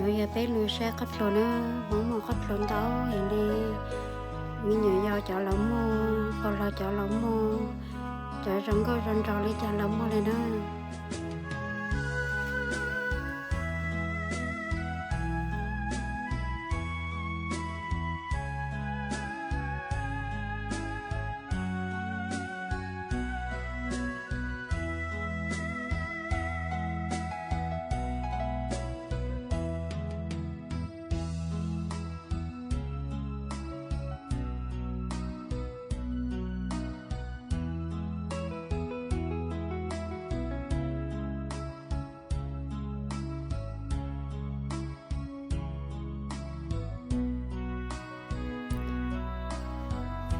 Yog peb lug saib qhov txhua na, Hmoob muaj qhov txhua ntau heev li. Me nyuam yaus cov los muaj, pog laus cov los muaj, cov zoo nkauj zoo nraug li cas los muaj li na.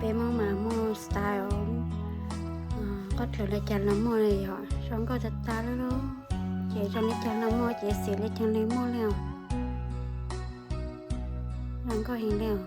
Peb Hmoob mas muaj style, qhov txhua li cas los muaj li yom, zoo nkauj tag tag li lub. Ces zoo li cas los muaj, ces xim li cas li muaj li os. Zoo nkauj heev li os.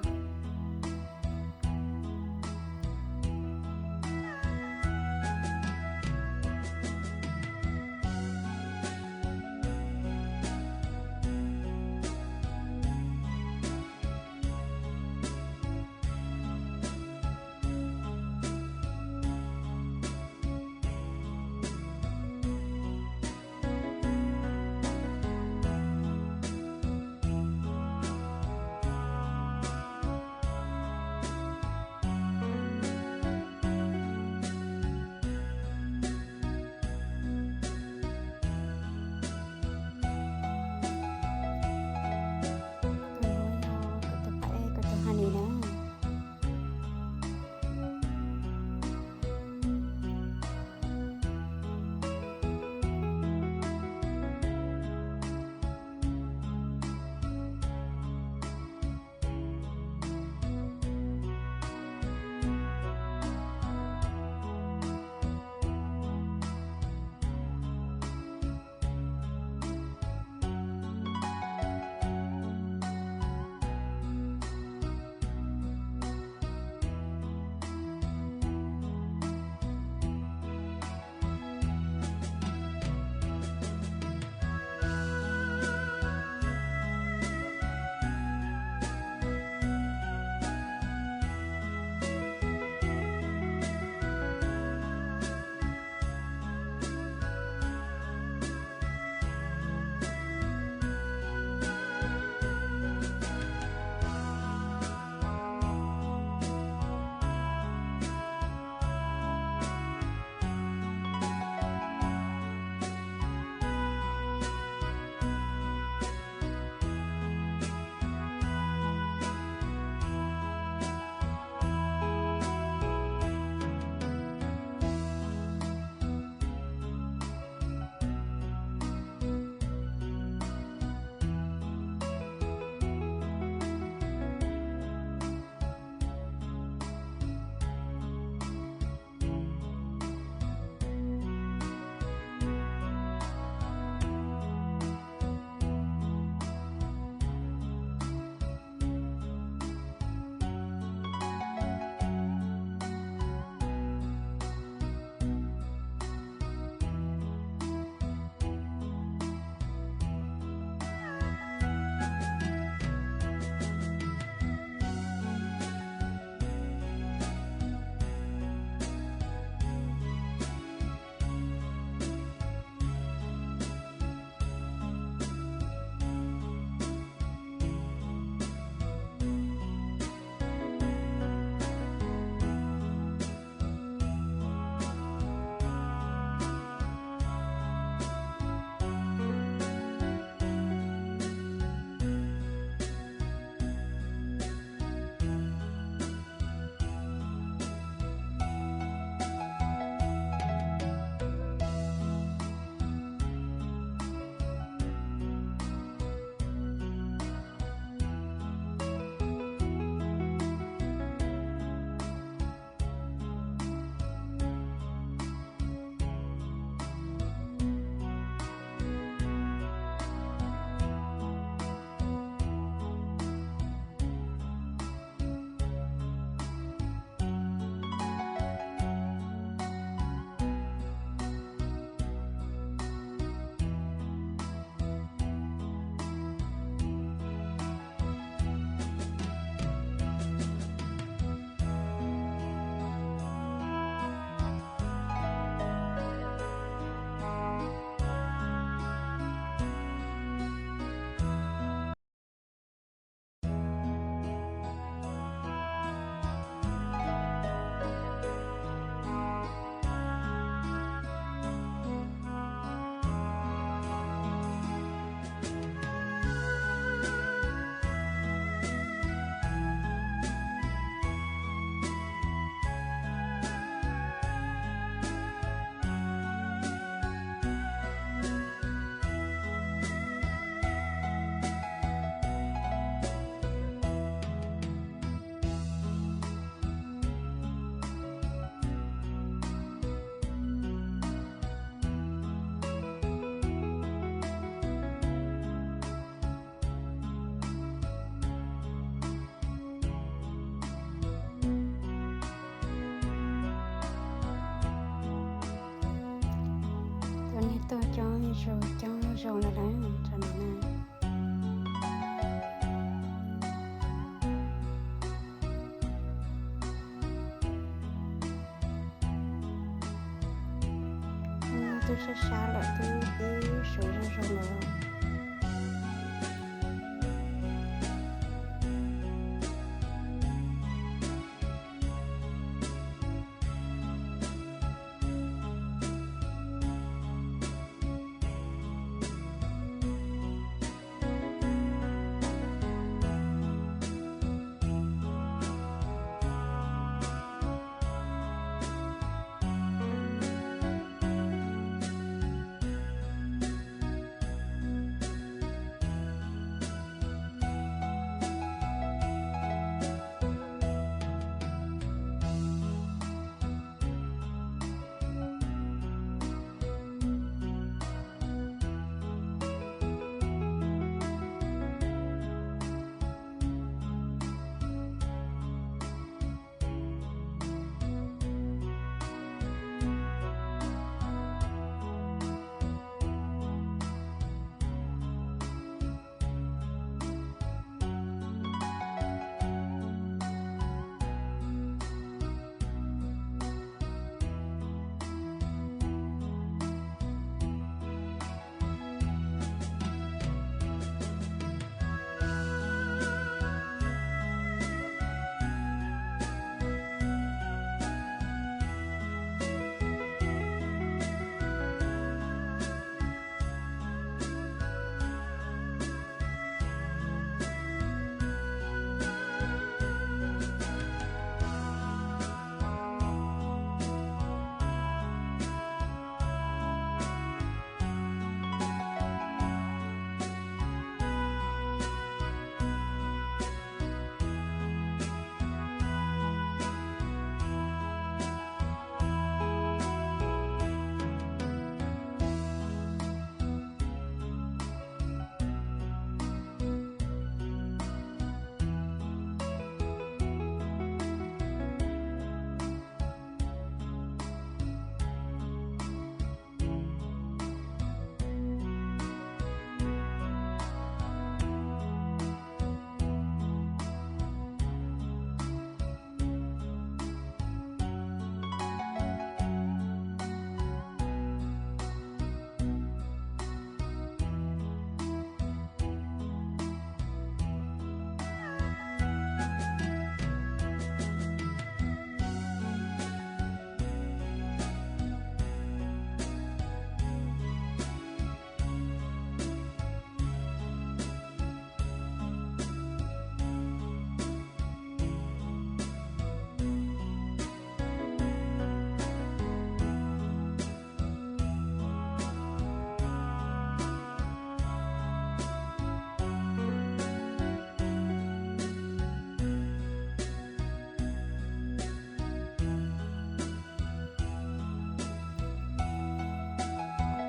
Tuaj coob zoo, coob zoo lawm, tam sim no na. Twb sab sab lawm, twb pib suav zoo zoo lawm.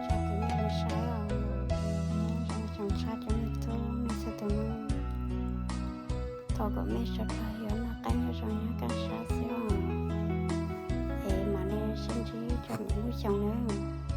Tso tus nej mus saib os, zoo tshaj cov YouTube nej txhua tus no. Thov kom mej sawv daws yuav noj qab nyob zoo nyob kaj sab xwb os. Es mam li sib ntsib rau lwm lub xyoo nawb.